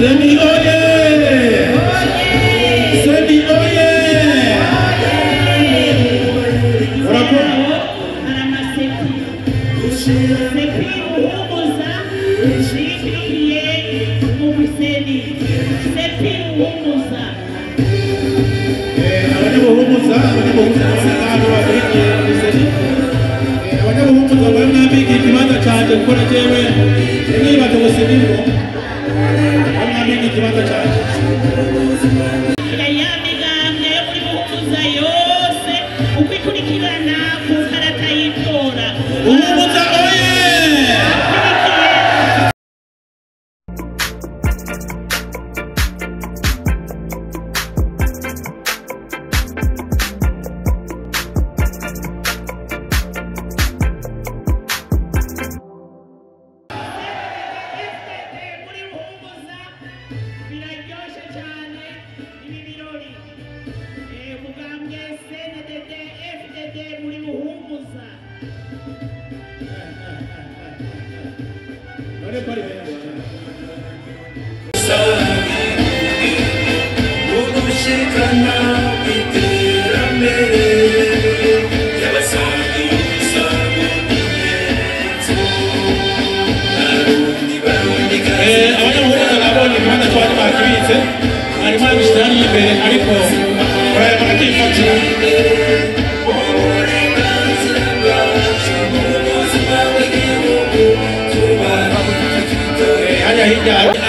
CENI oye! CENI oye!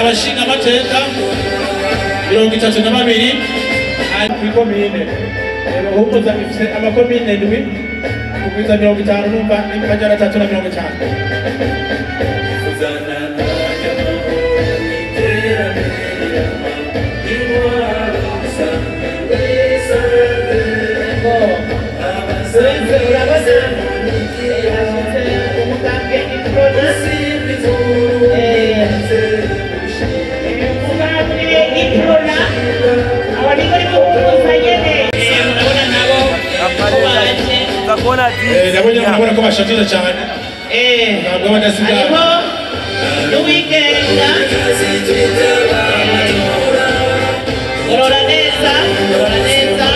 Abashinga amateka 32 kw'ikomine Buhumuza ifise amakomine 7 kugwiza 50 numva 350. Ndabona ko bashajije cyane. Ntabwo badasigara. Hariho n'uwigenga. Rora neza, rora neza.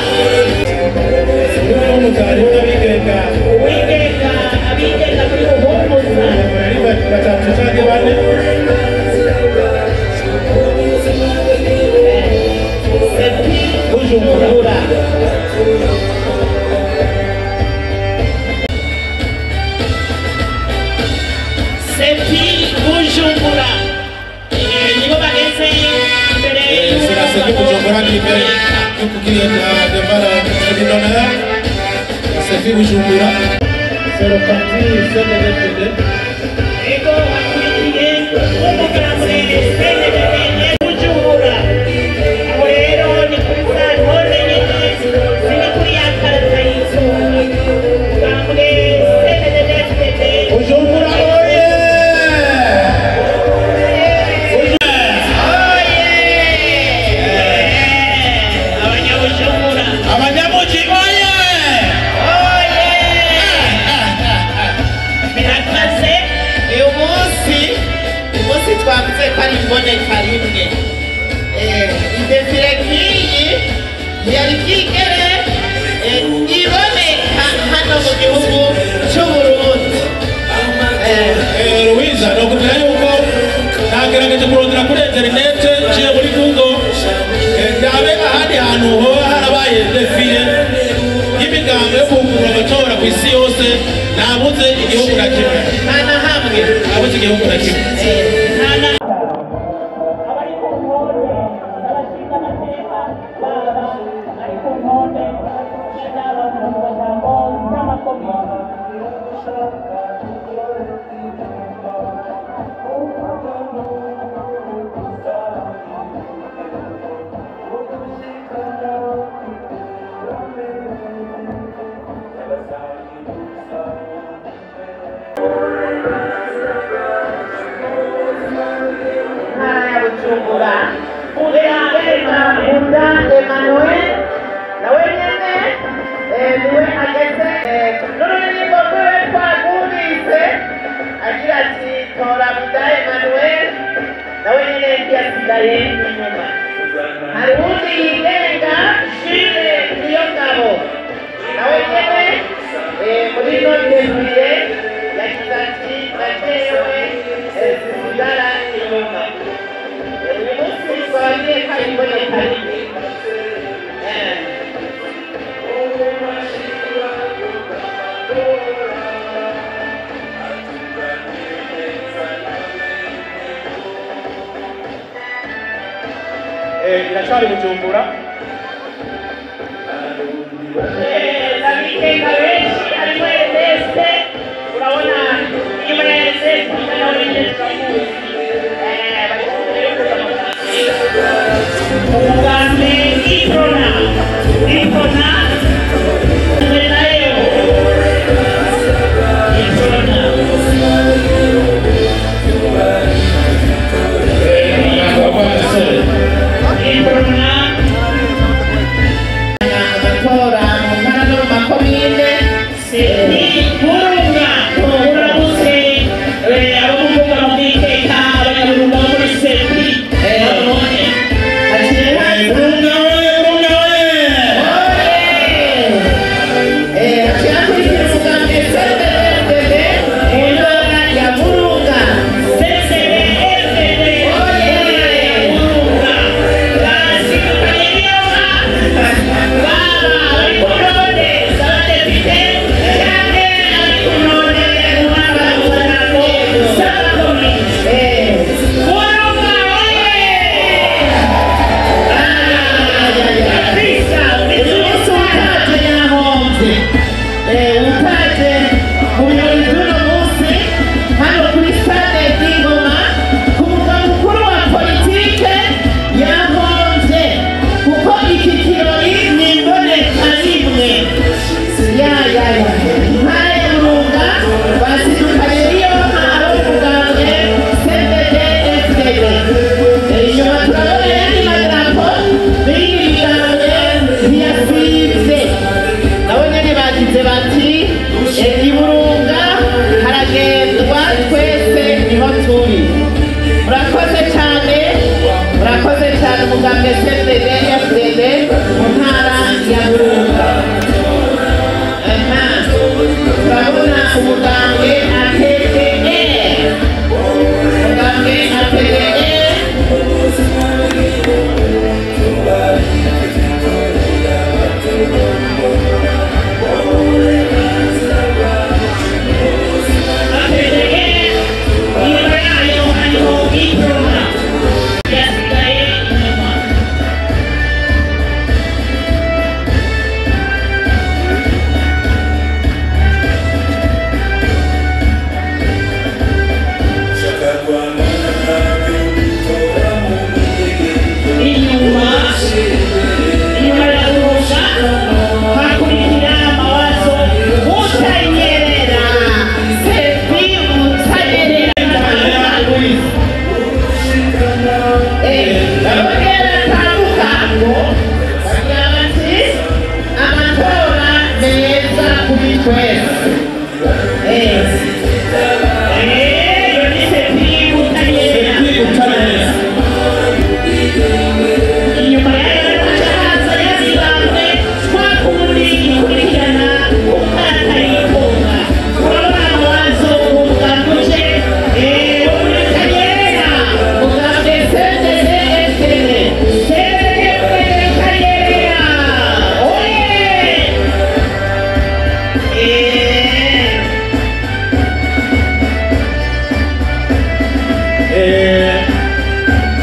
Hariho n'abigenga. Uwigenga, abigenga muri Buhumuza. Ari batatu canke bane. CEPI Bujumbura. CEPI Bujumbura. Nibo bageze imbere. C'est la CEPI Bujumbura qui fait qui est devant la tribune d'honneur. CEPI Bujumbura. C'est le parti CNDD-FDD. Ego akurikiye umugambwe CNDD Bujumbura. Aho rero ni kuri za ntore nyene ziri kuri ya karata y'itora. Umugambwe CNDD-FDD Bujumbura oye! Abanyabujumbura. Abanyamuji oye! Oye! Birakaze. Uyu munsi twavuze ko ari imboneka rimwe. Idefire nk'iyi ntiyari bwigere iboneka hano mu gihugu cy'Uburundi. Louisa, nokubwira yuko nagerageje kurondera kuri interinete nciye muri Google ndabe ahandi hantu hoba harabaye defile y'imigambo yo kugurura amatora ku isi yose, nabuze igihugu na kimwe. Nta na hamwe. Nabuze igihugu na kimwe. Abari ku ntonde abashinga amateka baba ari ku ntonde n'abanyamuryango n'amakomine. Ntara ya Bujumbura. Buda Emmanuel nawe nyene niwe ageze n'ururirimbo rwiwe twagumvise agira ati tora Buda Emmanuel nawe nyene. Yasigaye inyuma. Hari uwundi yigenga, Shire Niyongabo, nawe nyene muri ino défilé yagize ati: "Na jewe sinsigara inyuma." Uyu munsi twababwiye ko ari imboneka rimwe. Iracari Bujumbura. Abigenga benshi harimo Ernest. Urabona inyuma ya Ernest nawe nyine turamuzi. Bari kumwe umugambi Iprona. Iprona nayo, Iprona. Iprona. Amatora mu ntara no mu makomine. Ni Burunga. Uramutse abo mu mbuga mu bw'iteka, abanyaburunga bo muri sepi none. Haciye haza Burunga oye! Burunga oye! Haciye hakurikira umugambwe CNDD-FDD mu ntara ya Burunga. CCDFD. Oye! Burunga basidukanye neza, baba abari ku ntonde z'abadepite canke abari ku ntonde mu ntara z'abakomine. Burunga oye! Kabisa. Uyu munsi utaje yahomvye. Utaje mu birori vy'uno munsi hano kuri stade y'Ingoma ku murwa mukuru wa politike yahomvye, kuko iki kirori ni imboneka rimwe. Ya ya ya, intara ya Burunga basidukanye n'iyo ntara umugambwe CNDD FDD. Inyuma turabona ayandi madarapo n'iyindi migambwe ntiyasivye, nabo nyene bagize bati: "Iburunga haragendwa, twese niho turi." Murakoze cyane, murakoze cyane, umugambwe CNDD FDD mu ntara ya Burunga. Aha turabona umugambwe APDE, umugambwe APDE. APDE, inyuma yayo hariho Iprona yasigaye inyuma. Inyuma ya Burunga hakurikira Mawazo Mutanyerera. Sepi Mutanyerera. Barongera tambuka bagira bati: "Amatora meza kuri twese." Iyo ni Sepi Mutanyerera. Sepi Mutanyerera. Inyuma yayo haca haza yazibambwe twakundi ikurikirana ukarata yitunga. Urabona Mawazo umugambuje wo muri Mutanyerera. Mugambwe CNDD FDD. CNDD Mutanyerera oye!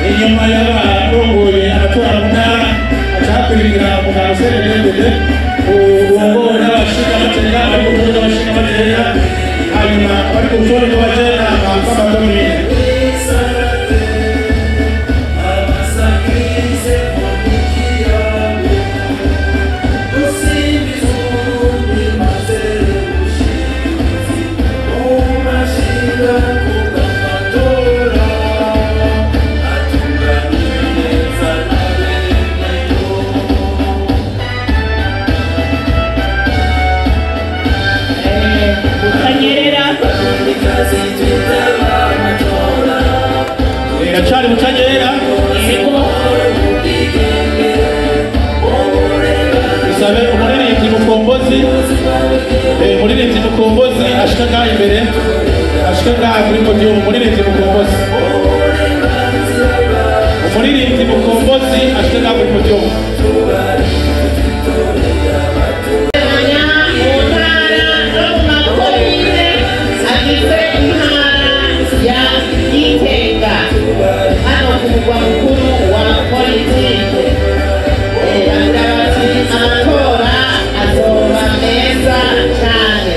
Inyuma y'abarongoye amatora mu ntara haca hakurikira umugabo CNDD urongowe n'abashingamateka, bari ku rutonde rw'abashingamateka, hanyuma bari ku rutonde rw'abajenama b'amakomine. Iracari Butanyerera. Dusabe umuririmbyi Mukombozi, umuririmbyi Mukombozi ashika ngaha imbere, ashika ngaha kuri podium. Umuririmbyi Mukombozi, umuririmbyi Mukombozi ashika ngaha kuri podium. Mu ntara no mu makomine agize intara ya Gitega, hano ku mugwa mukuru wa politike. Bagira bati amatora azoba meza cyane.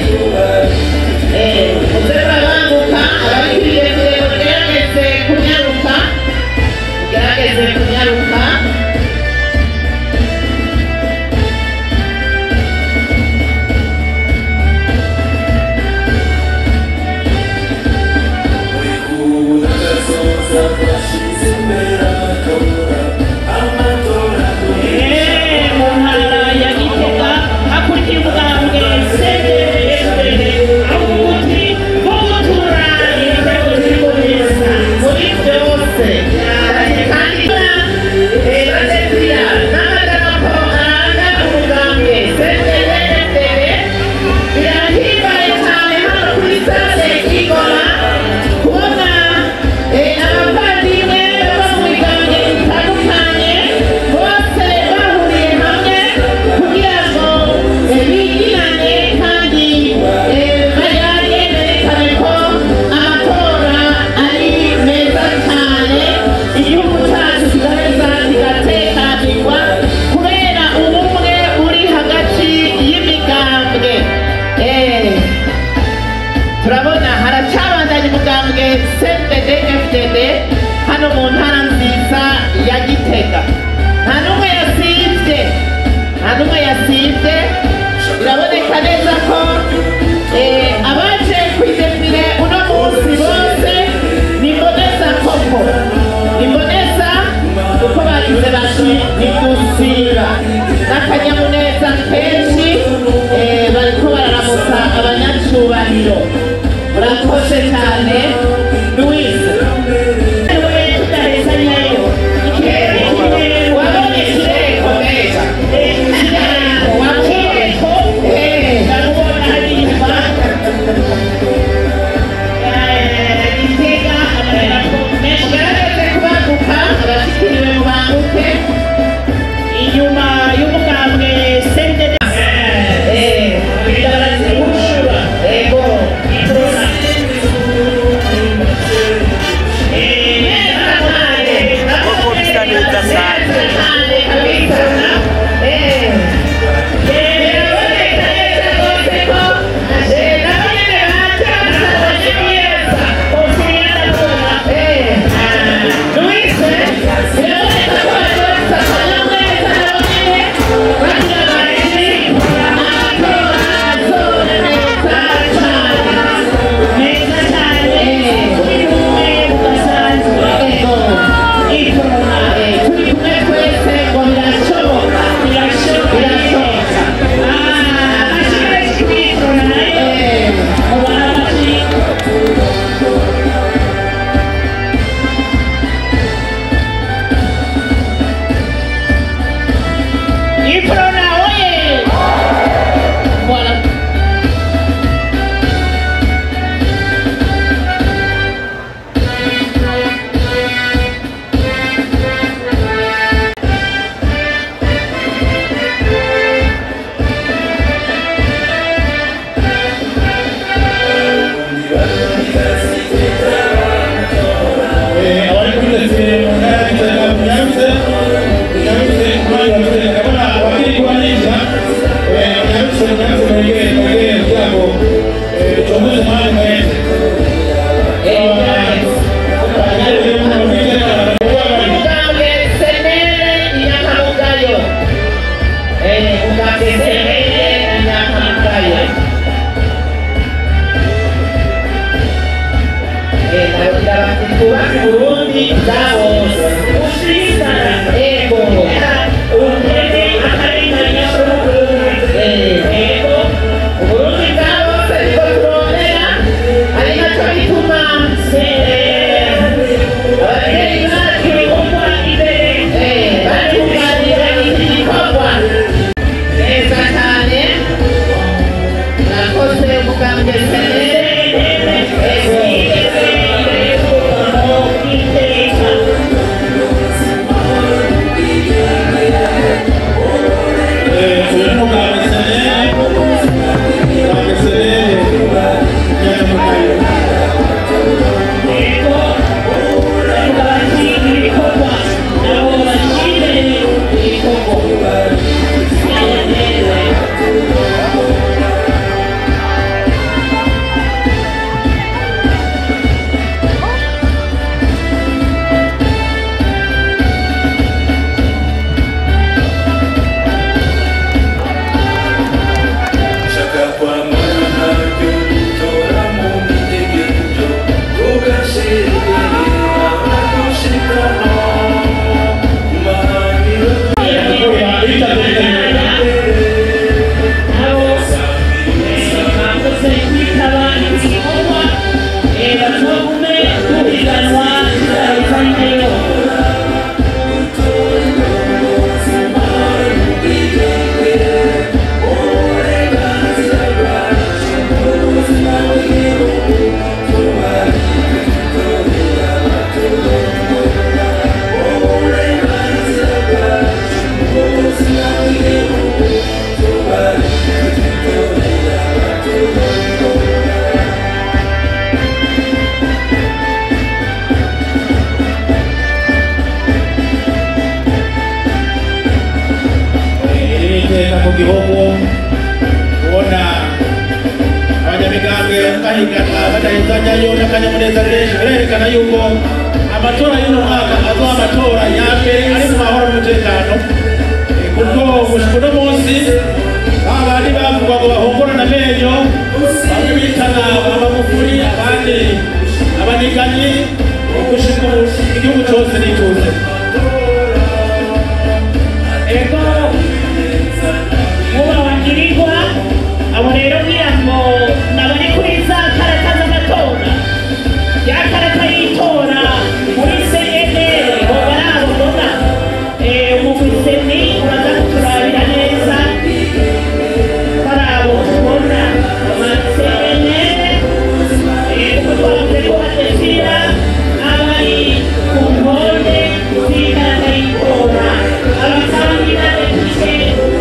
Muze murabanguka, abari kwiyemere mugerageze kunyaruka, mugerageze kunyaruka. Mu ntara ya Gitega hakurikiye umugambwe CNDD-FDD, aho uvuga uti vugutura ibitego ziri ku meza. Muri byose kandi badefira n'amadarapo aranga umugambwe CNDD-FDD. Birahimbaye cyane hano kuri stade Igoma kubona abavandimwe bava mu migambwe itandukanye bose bahuriye hamwe kugira ngo bigirane kandi bayage, berekane ko amatora ari meza cyane, igihugu cyacu kigaheza kigatekanirwa kubera ubumwe buri hagati y'imigambwe. Turabona haracabandanya umugambwe CNDD FDD hano mu ntara nziza ya Gitega. Nta n'umwe yasivye, nta n'umwe yasivye. Biraboneka neza ko abaje kwidefire uno munsi bose ni mboneza koko, ni mboneza kuko bagize bati ni gusiba n'akanyamuneza kenshi. Bariko bararamutsa abanyacubahiro. Murakoze cyane, Louise. We tudahezanyayo. Wabonye ikireko neza? Kireko ndamubona hariya inyuma. Gitega amadarapo menshi. Mugerageze kubanguka, abashikiriwe mubanguke. Inyuma y'umugambwe CNDD Ego. Koko bisa neza sana. Cyane kabisa. Biraboneka neza rwose ko nabo nyene baje basabanye neza. Louise, biraboneka ko baje basabanye neza nabo nyene, bagira bati amatora azoba meza cyane. Meza cyane, turi kumwe budasanzwe. Ego. Ikorona. Turi kumwe twese ngo birashoboka. Birashoboka. Birashoboka. Amashyi menshi kuri Ikorona nayo. Mubahe amashyi. Ikorona oye! Voilà. Abari kuri défilé mu ntara ya Gitega, munyarutse, munyarutse, umwanya wa Gitega. Ndabona abakiri kubanisha. Munyarutse, munyarutse, mwegere, mwegere kugira ngo ducunguze umwanya mwese. Umugambwe CNL inyankamugayo. Umugambwe CNL inyankamugayo. Bagira bati twubake Uburundi bwa bose. Ushizana. Ego. Ubukene, akarengane. Yego. Uburundi bwa bose nibwo turondera, ari nacyo bituma ababyeyi Gihugu ubona abanyamigambwe bahiganwa badahezanyayo n'akanyamuneza kenshi birerekana yuko amatora y'uno mwaka azoba amatora ya mbere ari mu mahoro n'umutekano, kuko gushika uno munsi babandi bavugwa ngo bahongorana amenyo, bamwe bitana abamufuri abandi abaniganyi, gushika ubu igihugu cose nituze. Ego muba wagirirwa abo rero ngira ngo nabari kuri za karata z'amatora, ya karata y'itora muri CNL bo barabona. Umugwi CENI uraza kuturabira neza barabo tubona ama CNL, kuko twavuze ko badefira abari ku ntonde z'ikarata y'itora, abakandida depite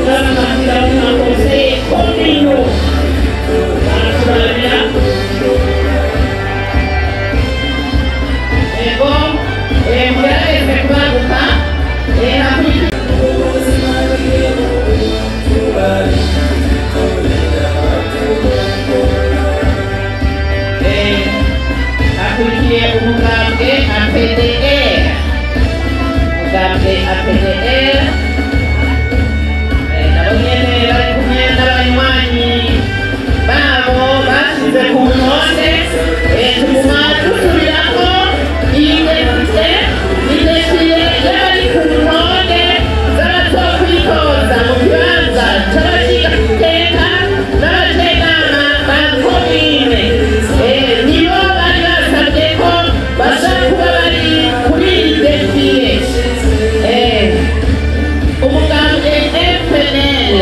n'abakandida mu makonseye komino baraturabira. Ego, mugerageze kubaguka. Hakurikiye umugambwe APDR, umugambwe APDR, nabo nyene bari kumwe n'abanywanyi babo bashize ku ntonde. Tuguma dusubiramo iyi défilé, ni défilé y'abari ku ntonde z'abazokwitoza mu kibanza c'abashingamateka n'abajenama ba komine. Nibo bari basabye ko bashobora kuba bari kuri iyi défilé. Umugambwe FNL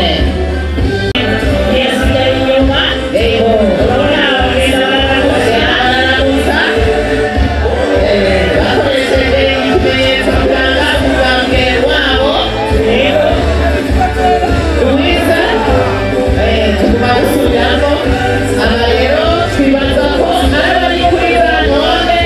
yasigaye inyuma. Ego. Urabona bagenda bararamutsa. Bararamutsa bakoresheje ikimenyetso kiranga umugambwe wabo. Ego. Luisa, tuguma gusubiramo aba rero twibaza ko ari abari kuri za ntonde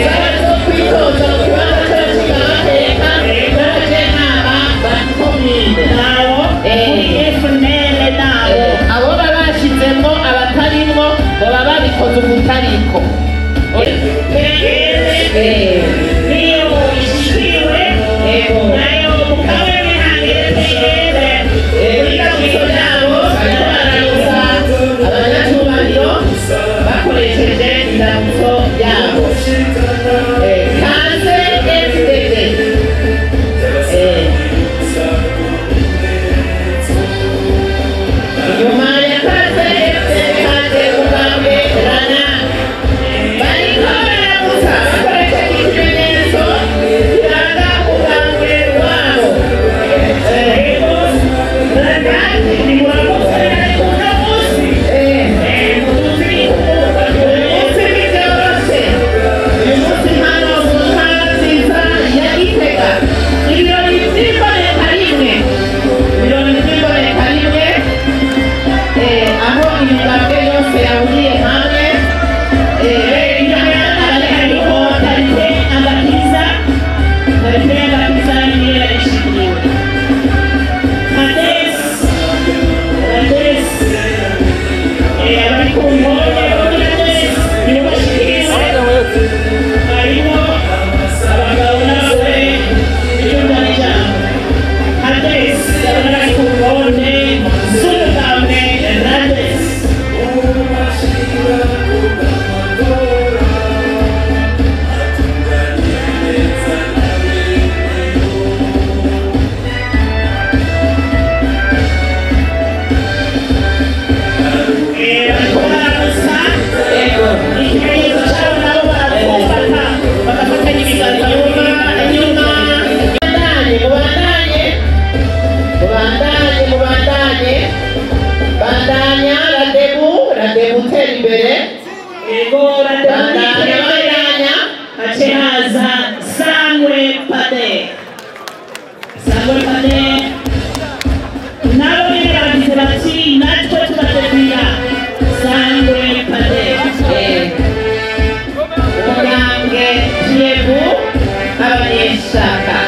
z'abazokwitoza mu kibanza c'abashingamateka n'abajenama ba komine. Nabo kuri FNL nabo. Abo baba bashizemwo abatarimwo baba babikoze ukutariko. PL niyo ishikiwe. Ego. Nayo mukawe mihangire PL. Indamutso yabo bariko bararamutsa abanyacubahiro bakoresheje indamutso yabo. Kaze FDD. Inyuma ya Kaze FDD haje umugambwe Rana. Bariko bararamutsa bakoresheje ikimenyetso kiranga umugambwe wabo. Ego. Kandi muramutse ariko uno munsi mutuzi. Uyu munsi ntibyoroshe. Uyu munsi hano mu ntara nziza ya Gitega, ibirori vy'imboneka rimwe, ibirori vy'imboneka rimwe, aho imigambwe yose yahuriye hamwe. Inyuma y'akazi hariho Tarite Agakiza, Tarite Agakiza niyo yarishimiwe. Hades, Hades, abari ku ntonde kuri Hades nibo bashikiriwe, harimo abagabo n'abagore icyumba n'ijambo. Hades, abari ku ntonde z'umugambwe Hades. Bariko bararamutsa. Ego. Ikimenyetso cyabo nabo barapfumbata bagafatanya ibiganza. Inyuma, inyuma, mubandanye, mubandanye, mubandanye, mubandanye, bandanya radebu, radebu tera imbere. Ego. Bandanya, bandanya. Hace haza Sangwe Pade, Sangwe Pade nabo nyene bagize bati natwe turadefira Sangwe Pade. Umugambwe Kiyevu abanyeshaka,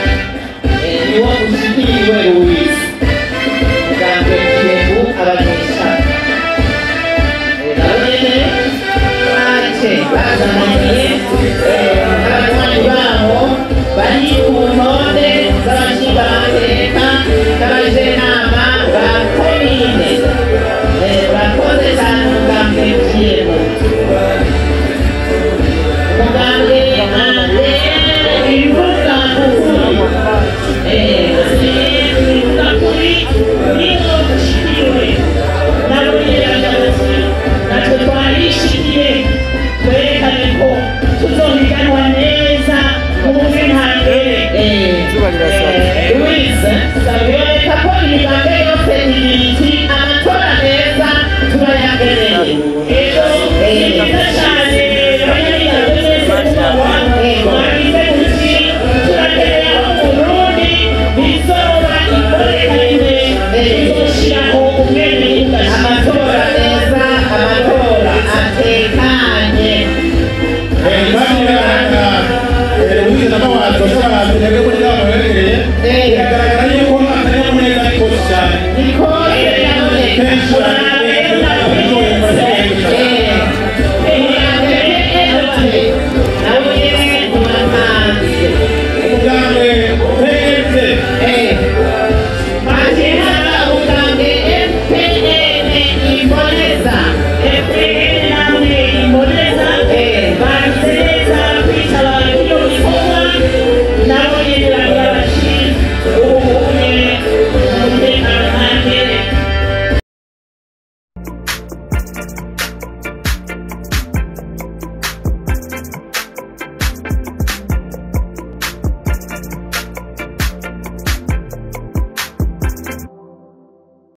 niwo ushikiriwe Luis. Umugambwe Umugambwe ADR ivuga ukuri. Ivuga kuri niyo dushikiwe nabo nyiragaragaza, natwe twarishikiye twerekane ko tuzohiganwa neza mu bumwe ntangere. Izuba rirasatse. Louise, biboneka ko imigambwe yose igira iti amatora meza turayakeneye. Ego, ni byiza cyane abanyamigambwe mwese kubahwa, mwagize muti turakeneye aho mu Burundi bizoba imboneka rimwe, tuzoshiraho umwenegihugu. Amatora meza, amatora atekanye. Kandi bigaragara wize n'amawazo ashobora intege muri za muherereye.